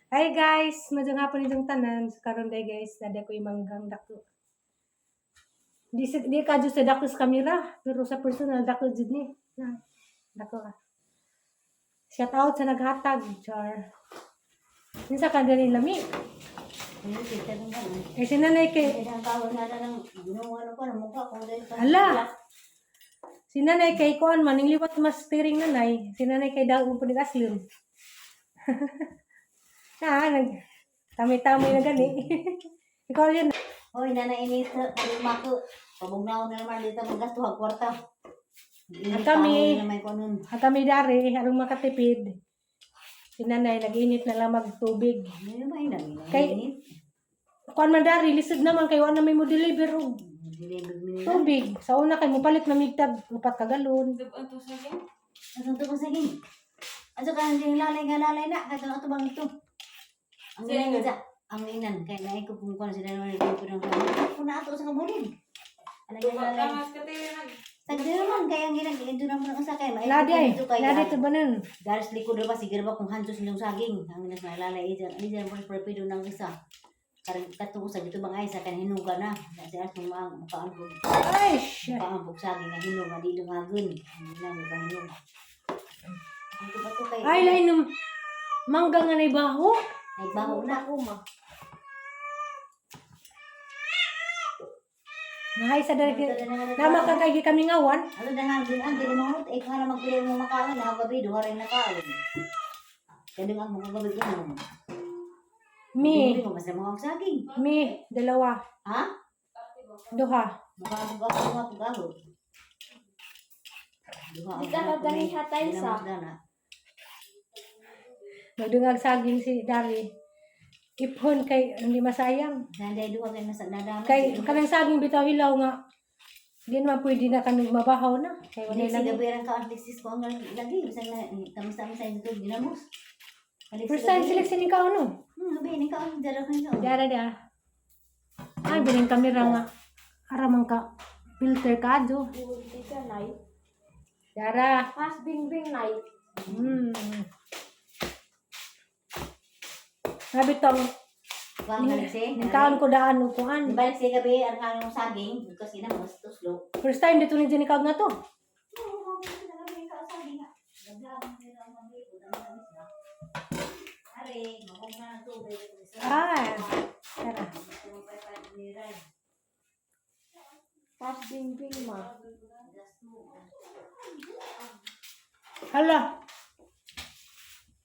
Hi guys, maayong hapon inyong tanan. So, karon day guys, nada ko imanggang dako. Di ka sa dako sa kamera, pero sa personal dako jud ni. Na, dako ka. Shout out sa naghatag, char. Minsa ka dali lami. Ano, kita nang ganun. Eh si nanay kay Kaya ang kaon na lang ginawa ko ng mukha ko dahil pa. Hala. Si nanay kay kuan man ning liwat mas steering nanay. Si nanay kay daw po ni aslim. Na nag tamay-tamay na gani. Ikaw yun. Hoy, nana init kalima ko. Pabugnaw na naman dito magasto hag kwarta. Ang kami. Naman ko nun. Ang kami dari, arong makatipid. Si nanay, nag-init na lang magtubig. Ano ba yun? Kay- Kuan man dari, lisod naman kayo, ano may mo deliver og tubig. Sa una kay mo palit na migtag, upat ka galon. Ato to ko sige. Ato ka ang lalay nga lalay na kadto ato bang ito. Ang inan sa ang inan kay naay ko kung kuan sila naman ko ng kuna ato sa kabulin. Alay lalay. Sagdi naman kay ang inan ito naman ang sakay. Ladi ay, ladi to ba nun? Garis likod ra ba siguro ba kung hantos nilang saging ang inas na lalay ijan ani jan por prepido ng isa. Karang katong sa dito bang ay sa kan hinuga na. Kasi as mong maang makaambog. Ay, shit. Makaambog saging nga hinuga di lungagon. Ang inan ba hinuga. Ito ba to kay Ay, lain ng mangga nga nay baho. Nagbaho na. Nahay sa dari, nama ka kay kami ngawan. Ano na nga ang dili mo eh kung magpili mo makaon na gabi duha rin nakaon. Kaya ang mga gabi ko na. Mi, Hindi mo basta mga saging. mi, dalawa, Ha? duha. Makaambog ako mga pagaho. Duha. Di ka kadali hatay sa. Nagdungag saging si Dari. Iphon kay hindi masayang. Nanday duha kay nasa nadama. Kay kanang saging bitaw hilaw nga. Di naman pwede na kami mabahaw na. Kay wala Hindi lang. siya gabi ang ka-alexis ko ang lagi bisan na tamis-tamis sa ito ginamos. First time selection ni kao no. Gabi ni ka dara ka ka. Dara da. Ay bilang kamera nga. Aramang ka filter ka do. Di ka nay. Dara. Mas bingbing nay. Sabi tong Kuang Alexi. kaon ko daan upuan. Balik siya gabi ang kang saging because ginamos tuslo. First time dito ni Jenny Kaog na to. Ah, tara. Mas bingbing ma. Hala.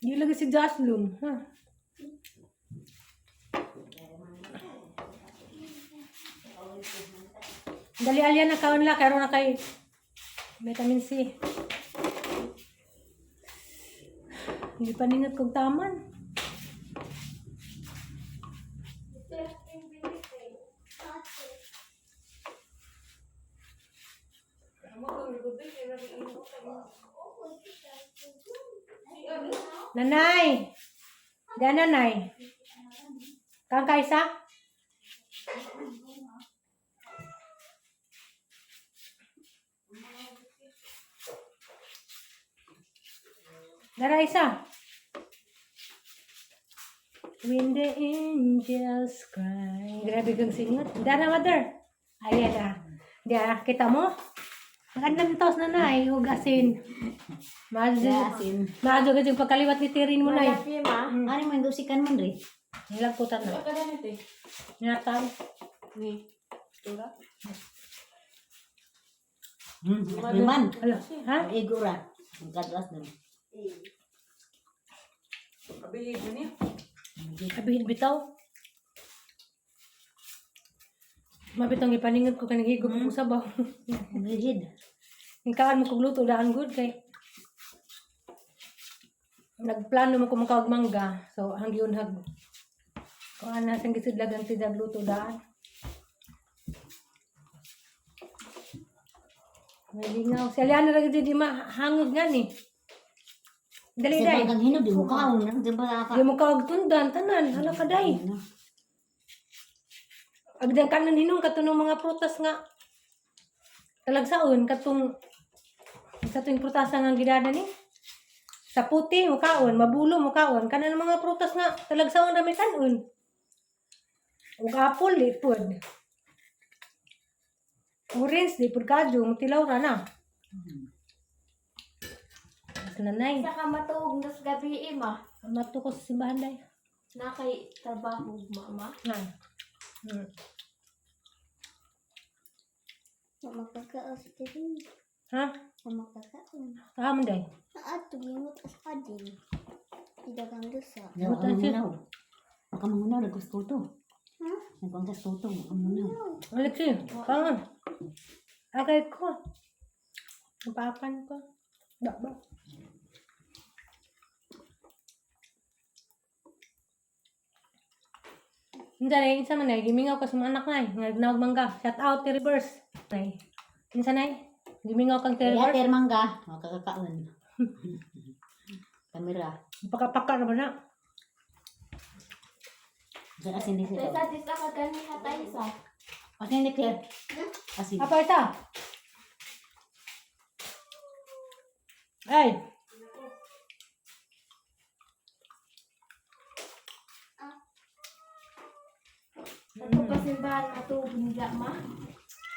Di lagi si Jaslyn. Ha? Dali alya na kaon la karon na kay vitamin C. Hindi pa ningat kog taman. Nanay! Diyan, nanay. Kang kaisa? Dara isa. When the angels cry. Grabe kang singot. Dara, mother. Ayan ah. Diya, kita mo? Magandang tos na nay, ug asin. Maadyo, Asin. maadyo ka yung pagkaliwat ni Tirin mo nay. Malaki ma. Ano mo yung gusikan man rin? Nilagputan na. Nataw. Man. Hala, ha? Ego ra. Ang kadlas nun. Abihid bitaw. Mabitong ipaningod ko kaning higop ko sabaw. Ang rigid. Ning kaan mo kog luto daan good kay nagplano mo ko makawag mangga. So ang giunhag. Kuan na sang gisudlagan si luto daan. May lingaw. Si Aliana ra gid di mahangod nga ni. Dali Kasi dai. bagang hinog, di mo kaon. Di ba ka? Di mo kawag tundan tanan. Hala ka day. Agdan kanan hinong katong mga prutas nga talagsaon katong sa tuwing prutasa nga gidada ni. Sa puti mukaon, mabulo mukaon, kanang mga prutas nga talagsaon ra may kanon. Ug apple di pud. Orange di pud kadyo, mutilaw ra na. Mas nanay, Isa ka matuog nas gabi eh, ma. mato ko sa simbahan day. Na kay trabaho mama. Nga. Makakaon sa tirin. Ha? Makakaon. Kahamon day. Ato gimot as adin. Idagang lusa. Daw Butan ang siya. mangunaw. Baka mangunaw, nagkusto to. Ha? Nagkuang sa to, baka mangunaw. Alexi, kangan. Agay ko. Napapan ko. Ba ba. Unsa na insa man ay gimingaw ko sa mga anak nay nga nagnaog mangga. Shout out to Reverse. Nay. Insa nay? Gimingaw kang Kaya Reverse. ter mangga, makakakaon. Kamera. Paka-paka ra ba na? Sa asin di Sa sila. isa dis ka ganiha tayo sa. Asin di clear. Asin. Apa isa? Ay. Ato pa simbahan matuog nila ma.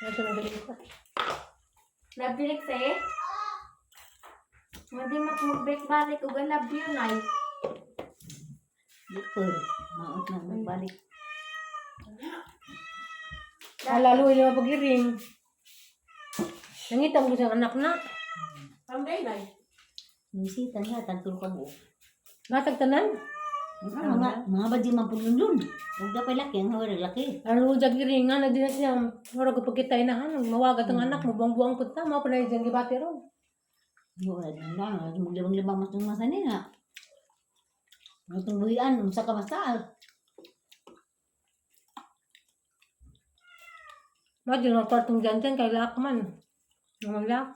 Ito na galing ko. Nabilik sa eh. Madi magbalik og I love you nay. Di po. Maot na magbalik. Alalo ila pagiring. Nangita mo sa anak na. Misita niya, tagtul ka buo. Natagtanan. Mga badyo man pulundun. Huwag daw pa'y laki, ang hawar laki. Ano jag giring nga na din na siya. Murag ko pagkita inahan, mawagat ang anak mo buang-buang pud ta, mao pa na diyang gibati ron. Wala na lang, maglibang-libang mas nung masanin ha. Itong buhian, usa ka basta. Mao di lang kwartong dyan dyan kay laak man. Ang laak.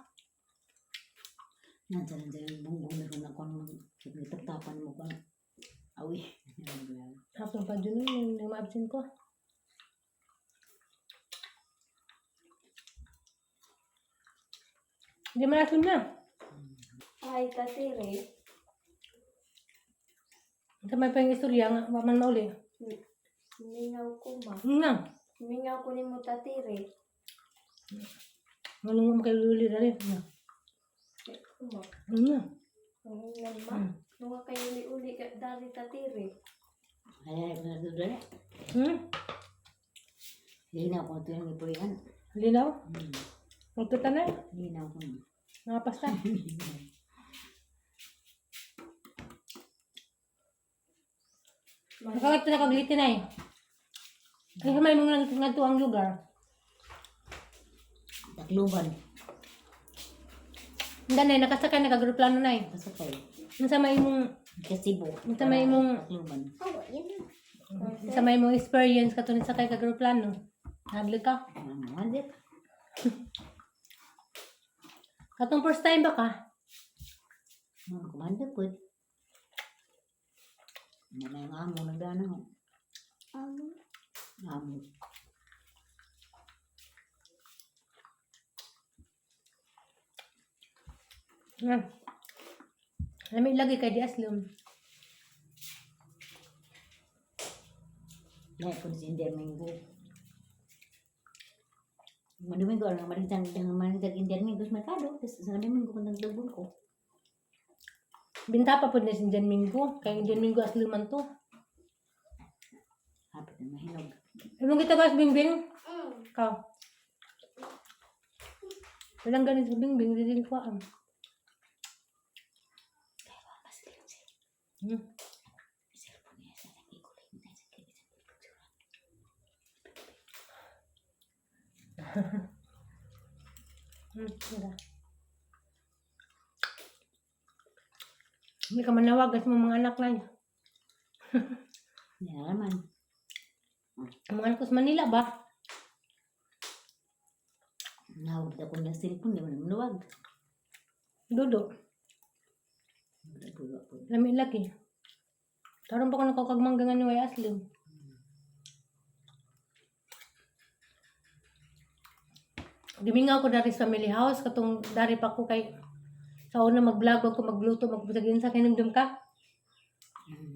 Nandiyan, nandiyan yung bunggong meron ako ng nagtaptapan mo ko. Awi. Hapon pa dyan nun, yung ma-absent ko. Hindi man asim na. Ay tatire. Sa may pang istorya nga, wa man mauli. Mingaw ko ma. Nga. Mingaw ko nimo tatire. Ngano mo kay luli dali. Nga. Ko ma. Nga. Ang inan ma. Nunga kay uli-uli ka dari tatire. Ay, ay, ay, ay, Linaw ko ito yung ipuyan. Linaw? Magtuta na. Linaw ko. Mga pasta. Nakagat na kaglitin na eh. Kasi may mga ngadto ang lugar. Takluban. Hindi na, nakasakay nakagroplano na eh. Kasakay. Unsa may imong Kasibo. Unsa may imong Takluban. Oh, yan na. unsa may imong experience katong sakay ka groplano? Hadlok ka. Mga Katong first time ba ka? Mga kumanda po. Ano yung amo nagdana ko. Amo. Amo. Nga. Lami lagi kay di aslom. Dahil po si Indermingo. Madomingo, ang maligtang ang maligtang Indermingo sa merkado. Tapos sa Domingo kung nagdubon ko. Binta pa pud ni si Jan Mingo. Kay Jan Mingo aslom man to. Hapit na mahinog. Imong kita guys Bingbing? Ka. Walang ganin sa Bingbing, di din ko am. Mas siya. Cellphone niya sa nagikulit na sa picture. Diba? Hindi ka manawag sa mga anak lang. Hindi na naman. Ang mga anak ko sa Manila ba? Nawag ako ng cellphone, di mo na manuwag. Dudo. Wala po. Lami laki. Karon pa ko nakakagmangga nga ni Way Aslim. Gimingaw ko dari sa family house katong dari pa ko kay Sa una mag-vlog ko magluto, magbusagin sa kinumdum ka.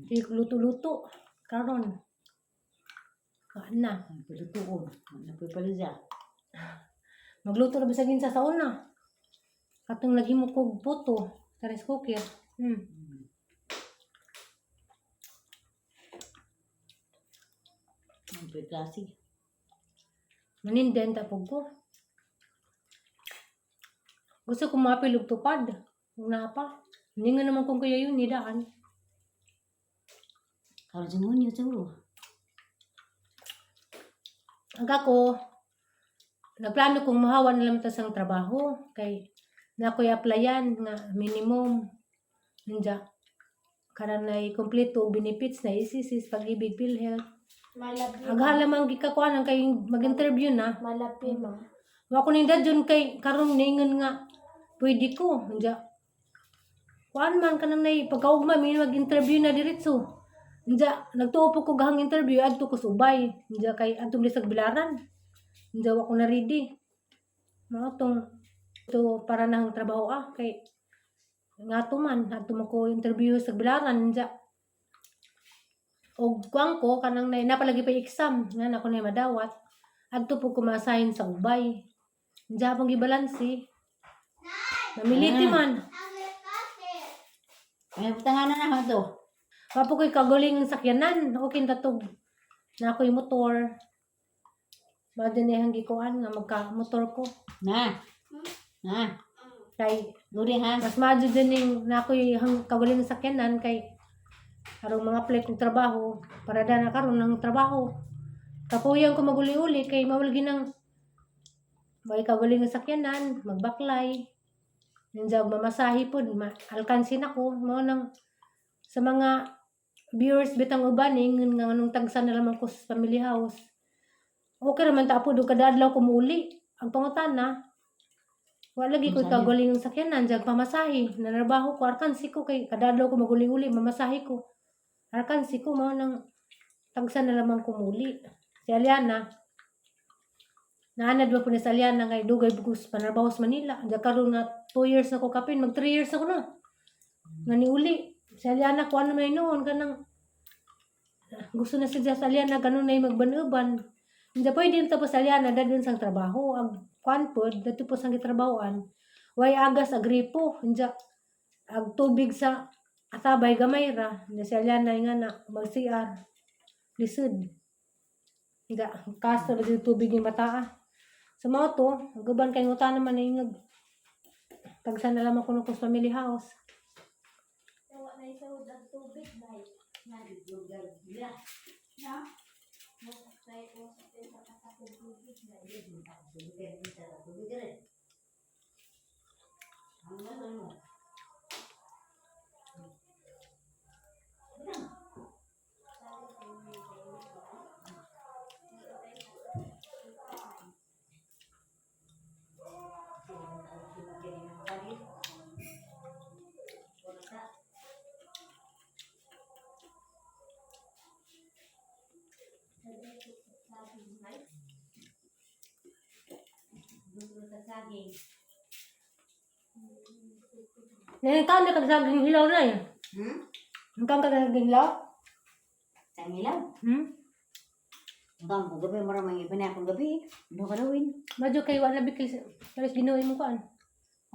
Sige, luto-luto. Karon. Kaan na. Ang pilutuon. Nagpipalisa. Magluto na bisag sa una. Katong naghimo kog puto sa rice cooker. Ang piklase. Maninden tapog ko. Gusto ko maapil og tupad. Kung naa pa. Hindi nga naman kung kaya yun, nidaan. Karon sa ngunyo siguro. Ang ako, nagplano kong mahawa na lang ta sang trabaho. Kay na ako'y applyan nga minimum. Nanja. Karan na kompleto og benefits na isisis pag-ibig, PhilHealth. Malabi. Aghala man gikakuan ang kay mag-interview na. Malabi ma. Wa ko ning dadyon kay karon ningon nga pwede ko. Unja. Kuan man kanang nay pagkaugma mi mag-interview na diretso. Unja nagtuo po ko gahang interview adto ko subay. Unja kay adto mi sa bilaran. Unja wa ko na ready. Mao tong to para na ang trabaho ah kay nga to man adto mo ko interview sa bilaran unja og kuan ko kanang nay napalagi pa exam nga na ko na madawat adto po ko ma-assign sa ubay. Diyan pong gibalansi. Namiliti man. Ay, butangan na na to. Wapo ko'y kagaling ang sakyanan. Okay tatog. Na ako'y motor. Mao din eh ang gikuan nga magka-motor ko. Na. Na. Kay Luri ha. mas maadyo din yung na ako'y hang kagaling ang sakyanan kay karong mga apply kong trabaho para da na karon ng trabaho. Kapuyan ko maguli-uli kay mawalgi ng may kagaling ang sakyanan, magbaklay. Nandiyan mamasahi pod, ma alkansin ako mao nang sa mga viewers bitang uban ingon nga nganong tagsa na lamang ko sa family house. Okay raman ta pod og kada adlaw ko muuli. Ang pangutana, wala lagi ko'y Unsa ni? kagaling ang sakyanan, diyan pamasahe. Nanarbaho ko, arkansi ko kay kada adlaw ko maguli-uli, mamasahe ko. Arkansi ko mao nang tagsa na lamang ko muli. Si Aliana, naanad ba po ni sa Aliana ngay dugay bugos panarbaho sa Manila. Diyan karon nga 2 years na ko kapin, mag 3 years ako na. Nga niuli. Si Aliana ko ano may noon kanang gusto na siya sa Aliana ganun na yung magban-uban. Hindi pwede yung tapos sa Aliana dadun sang trabaho. Ang kuan pod dito po sang gitrabahoan. Way agas agripo. Hindi ag tubig sa atabay gamay ra. Hindi si Aliana nga na mag CR. Lisod. Hindi kaso ra yung tubig yung bataa. Sa mga to, ang guban kay nguta naman na yung nag tagsa na lamang kuno ko sa family house. Tawa na isa ang tubig na. Na? Masakay ko sa katakong tubig na. Nangkaan na kag saging hilaw na eh. Hmm? Nangkaan ka saging hilaw? Sangilaw. Ang kung gabi, maraming iba na akong gabi. Ano ka rawin? Madyo kay wala bikil sa Ginoo mo kuan.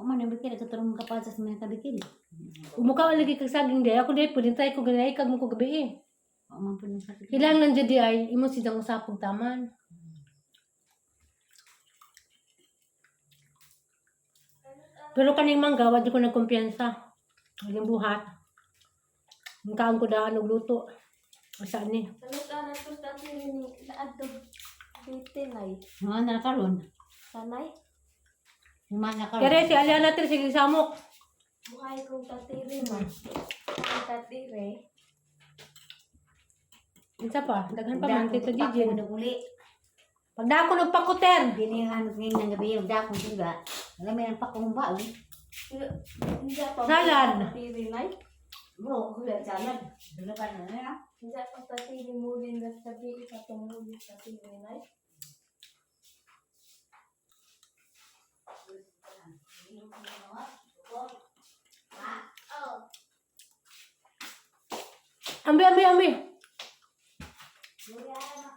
O man, ang bikil, katulong kapal sa mga kabikil. Umuka lagi kag saging day. Ako day pud try ko ganay kag mo ko gabi eh. O man po ng kabikil. Kailangan jud di ay imo sidang usapog taman. Pero kaning mangga wa di ko nagkumpiyansa. Walang buhat. Ang kaon ko daan og luto. Asa ni? Samit aran ko sa tatiri ni laad bitin ay. Mga nakaroon. Sanay. Mga nakaroon. Kere si Aliana Tri sige samok. Buhay kong tatiri ma. Ang tatiri. Unsa pa? Daghan pa man Tito Gigi. Uli. Pagdako og pakuter. Dinihan ngayon ng gabi, yung dakong juga. Alam mo yung pakong ba, oh. Hindi pa. Salad. Tatiri nay. Bro, kuya, salad. Dala pa na na. Hindi pa tatiri muli na sabi ka tumuli tatiri nay. Oh. Ambi, ambi, ambi. Luya.